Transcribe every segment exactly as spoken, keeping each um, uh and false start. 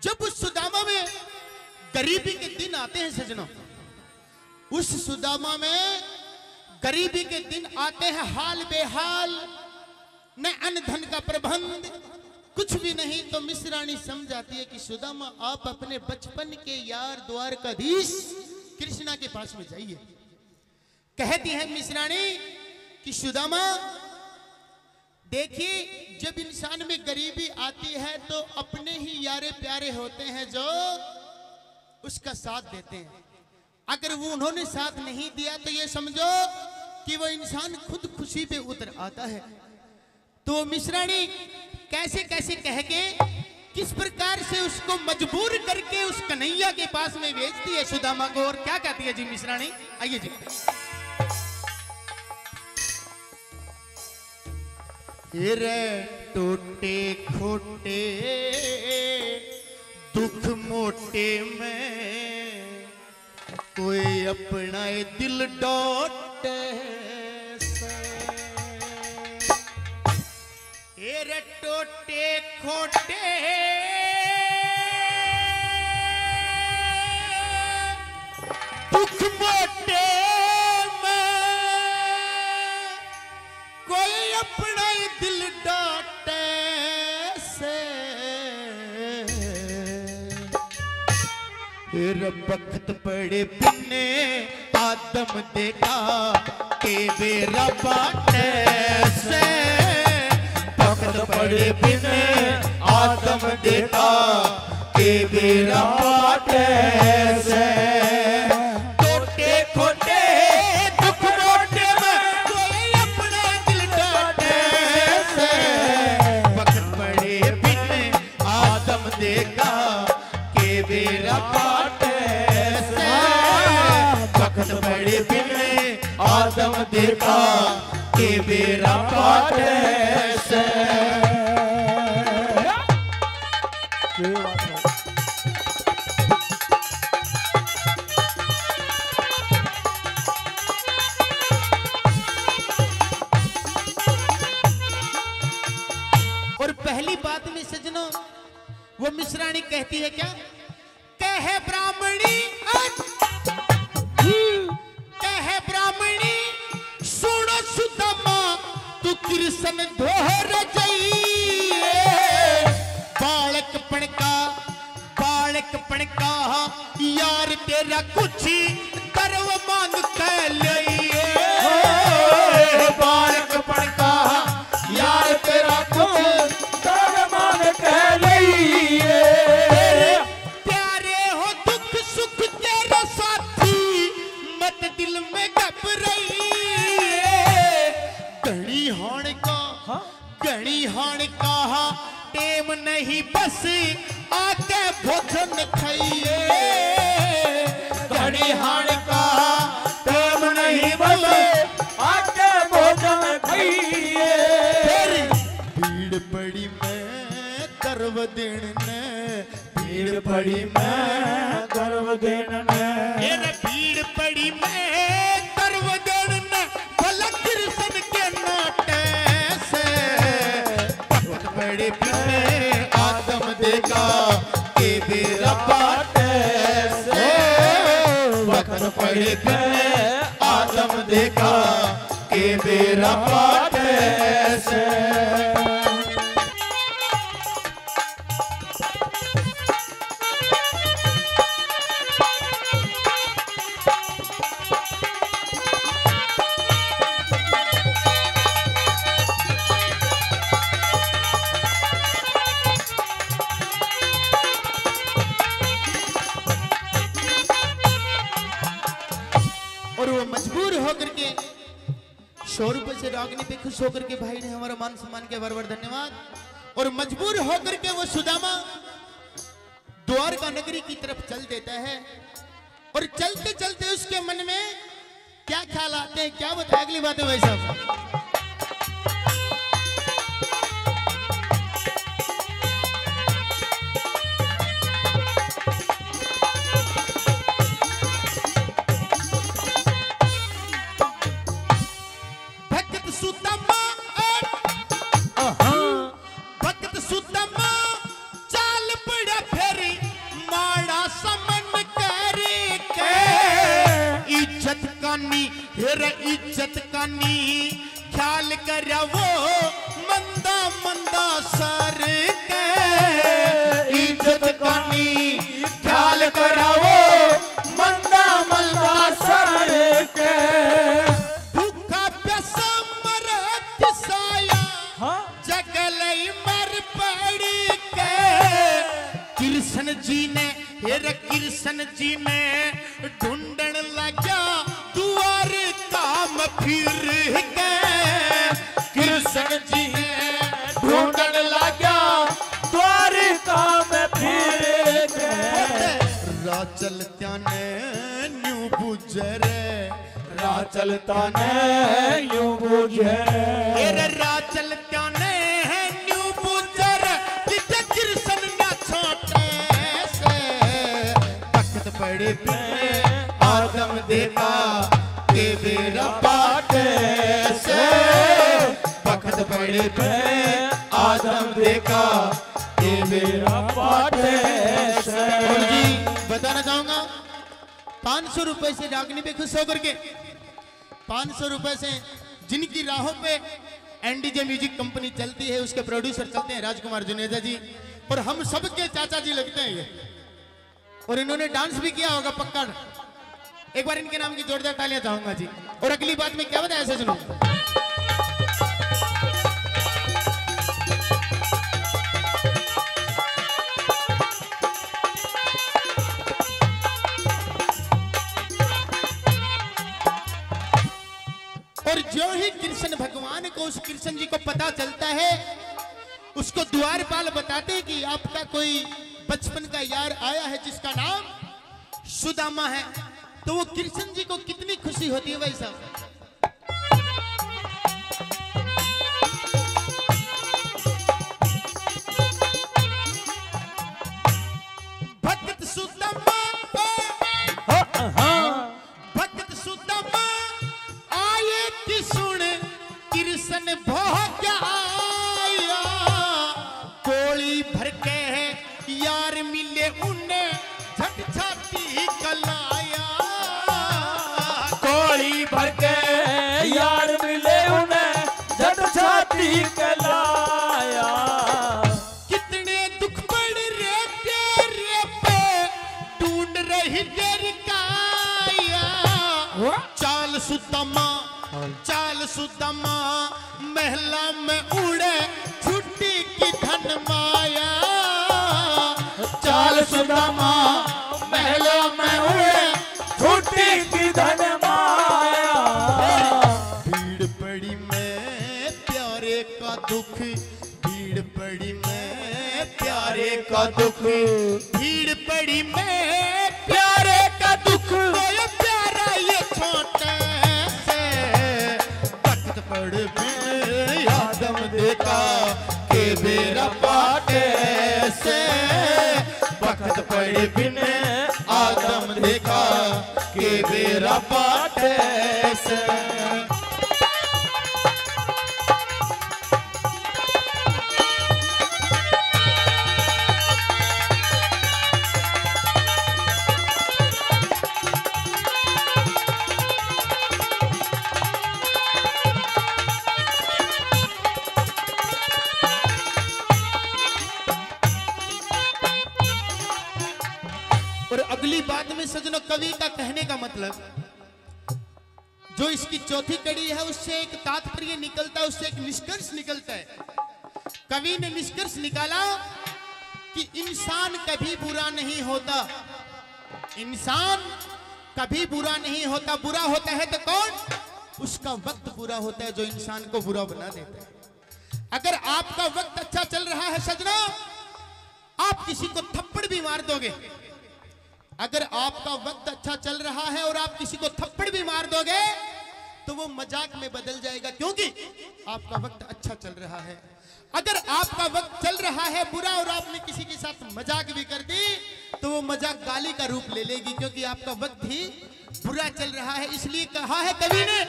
जब उस सुदामा में गरीबी के दिन आते हैं सजनों, उस सुदामा में गरीबी के दिन आते हैं, हाल बेहाल, न अन्न धन का प्रबंध, कुछ भी नहीं। तो मिश्राणी समझाती है कि सुदामा, आप अपने बचपन के यार द्वारकाधीश कृष्णा के पास में जाइए। कहती है मिश्राणी कि सुदामा, देखिए, जब इंसान में गरीबी आती है तो अपने ही यारे प्यारे होते हैं जो उसका साथ देते हैं। अगर वो, उन्होंने साथ नहीं दिया तो ये समझो कि वो इंसान खुद खुशी पे उतर आता है। तो मिश्राणी कैसे कैसे कह के, किस प्रकार से उसको मजबूर करके उस कन्हैया के पास में भेजती है सुदामा को, और क्या कहती है जी मिश्राणी, आइए जी। हे रे टोटे खोटे दुख मोटे में, कोई अपना ए दिल डाटे से। हे रे टोटे खोटे दुख मोटे में, कोई अपना ही दिल डाटे से। फिर बख्त पड़े बिने आदम देखा के बेरा बाटे से। बख्त पड़े बिने आदम देखा के बेरा बाटे से। टोटे खोटे दुख मोटे में, कोई अपना दिल डाटे से। बख्त पड़े बिने आदम देखा के बेरा बाटे से। बख्त पड़े बिने आदम देखा के बेरा बाटे से। क्या बात है। और पहली बात में सजनों, वो मिश्राणी कहती है क्या? कह ब्राह्मणी, कह ब्राह्मणी, सुनो सुदामा, तू कृष्ण धोर जाइए। बालकपण का, बालकपण का यार तेरा कुछ गर्व मांग के लिए। बालकपण का यार तेरा कुछ गर्व मांग के लिए। प्यारे हो दुख सुख तेरा साथी, मत दिल में घबराइए। घणी हाण का, हाँ? घणी हाण का टेम नहीं बस आके भोजन खाइए। घणी हाण का टेम नहीं बस आके भोजन खाइए। फिर भीड़ पड़ी मैं गर्व देण ने, भीड़ पड़ी मैं गर्व देण ने। ये रे भीड़ पड़ी मैं गर्व देण ने, भला कृष्ण के नाटे से। बख्त पड़े बिने आदम देखा के बेरा बाटे से। बख्त पड़े बिने आदम देखा के बेरा बाटे से। और वो मजबूर होकर के सौ रुपए से रागनी पे खुश होकर के भाई ने हमारा मान सम्मान किया, बार बार धन्यवाद। और मजबूर होकर के वो सुदामा द्वारका नगरी की तरफ चल देता है। और चलते चलते उसके मन में क्या ख्याल आते हैं, क्या बताएं, अगली बात है भाई साहब। भगत सुदामा, भगत सुदामा चाल पड़ा फिर फिर इज्जत का नी ख्याल करा वो मंदा मंदा सर के। इज्जत का नी ख्याल करा वो मंदा मंदा सर के। भूखा प्यासा मरे किसाया, हाँ। जगले मर पड़ी के। कृष्ण जी ने, हे रे कृष्ण जी ने ढूंढण लाग्या द्वारका में फिर के। कृष्ण जी ने ढूंढण लाग्या द्वारका में फिर के। राह चलत्या ने न्यू बुझे रे, राह चलत्या ने न्यू बुझे। ए रे राह चलत्या ने न्यू बुझे रे, किते कृष्ण ना छोटे से। बखत पड़े बिन आदम देखा के बेरा पाटे से। बखत पड़े बिन आदम देखा के बेरा पाटे से। और जी, बताना चाहूंगा, पाँच सौ रुपए से डाकनी पे खुश होकर के, पाँच सौ रुपए से जिनकी राहों पे एनडीजे म्यूजिक कंपनी चलती है, उसके प्रोड्यूसर चलते हैं राजकुमार जुनेजा जी, और हम सबके चाचा जी लगते हैं ये। और इन्होंने डांस भी किया होगा पक्का। एक बार इनके नाम की जोरदार तालियां चाहूंगा जी। और अगली बात मैं क्या बताया, ऐसे सुनो। और जो ही कृष्ण भगवान को, उस कृष्ण जी को पता चलता है, उसको द्वारपाल बताते हैं कि आपका कोई बचपन का यार आया है जिसका नाम सुदामा है, तो वो कृष्ण जी को कितनी खुशी होती है भाई साहब। भगत सुदामा, हाँ, हाँ। भगत सुदामा आए कि सुन कृष्ण भोग आया। कोली भर के यार मिले उन्हें झट छाती कलाया। कोली भर के यार मिले उन्हें झट छाती कलाया। कितने दुख पड़ रे तेरे पे, ढूंढ रही तेरी काया। वाह। चाल सुदामा, हाँ। चाल सुदामा, महला में उड़े छुट्टी की धन माया। चाल सुदामा, महला में उड़े छुट्टी की धन माया। भीड़ पड़ी में प्यारे का दुख, भीड़ पड़ी में प्यारे का दुख, भीड़ पड़ी में प्यारे का दुख। कोई प्यारा ये छोटे से, वक्त पड़ बिन आदम देखा के बेरा पाटे से। वक्त पड़ बिन आदम देखा के बेरा पाटे से। और अगली बात में सजनों, कवि का कहने का मतलब, जो इसकी चौथी कड़ी है, उससे एक तात्पर्य निकलता है, उससे एक निष्कर्ष निकलता है। कवि ने निष्कर्ष निकाला कि इंसान कभी बुरा नहीं होता, इंसान कभी बुरा नहीं होता। बुरा होता है तो कौन? उसका वक्त बुरा होता है, जो इंसान को बुरा बना देता है। अगर आपका वक्त अच्छा चल रहा है सजनों, आप किसी को थप्पड़ भी मार दोगे, अगर आपका वक्त अच्छा चल रहा है और आप किसी को थप्पड़ भी मार दोगे, तो वो मजाक में बदल जाएगा, क्योंकि आपका वक्त अच्छा चल रहा है। अगर आपका वक्त चल रहा है बुरा और आपने किसी के साथ मजाक भी कर दी, तो वो मजाक गाली का रूप ले लेगी, क्योंकि आपका वक्त ही बुरा चल रहा है। इसलिए कहा है कवि ने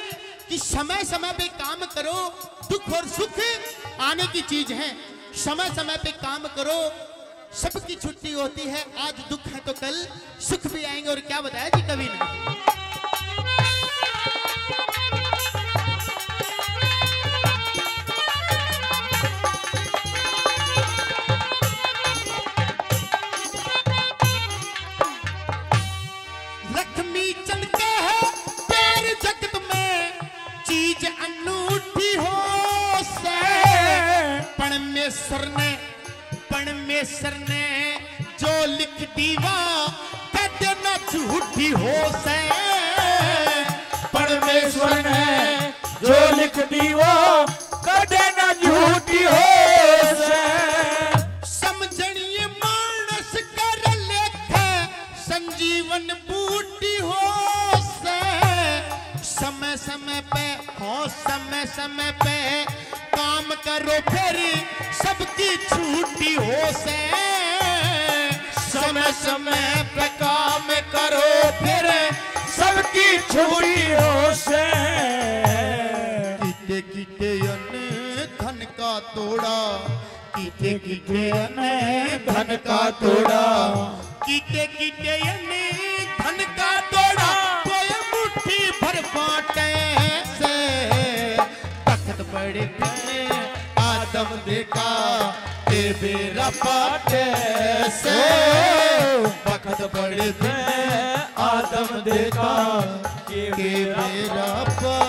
कि समय समय पे काम करो, दुख और सुख आने की चीज है। समय समय पे काम करो, सबकी छुट्टी होती है, आज दुख है तो कल सुख भी आएंगे। और क्या बताया जी कवि ने? ने जो लिख दीवा, कदे ना झूठी हो सै। परमेश्वर ने जो लिख दीवा, कदे ना झूठी हो सै। समझणिए मानस कर लेखे, संजीवन बूटी हो सै। समय समय पे, हो समय समय पे काम करो, फिर सबकी छुट्टी हो सै। समय समय पे काम करो, फिर सबकी छुट्टी हो सै। किते किते अन धन का तोड़ा, किते किते अन धन का तोड़ा, किते किते अन धन का तोड़ा, कोई मुट्ठी भर बाटे सै। बखत बड़े दिन आदम देखा, के बेरा पाटे सै। बखत बड़े दिन आदम देखा, के बेरा पाटे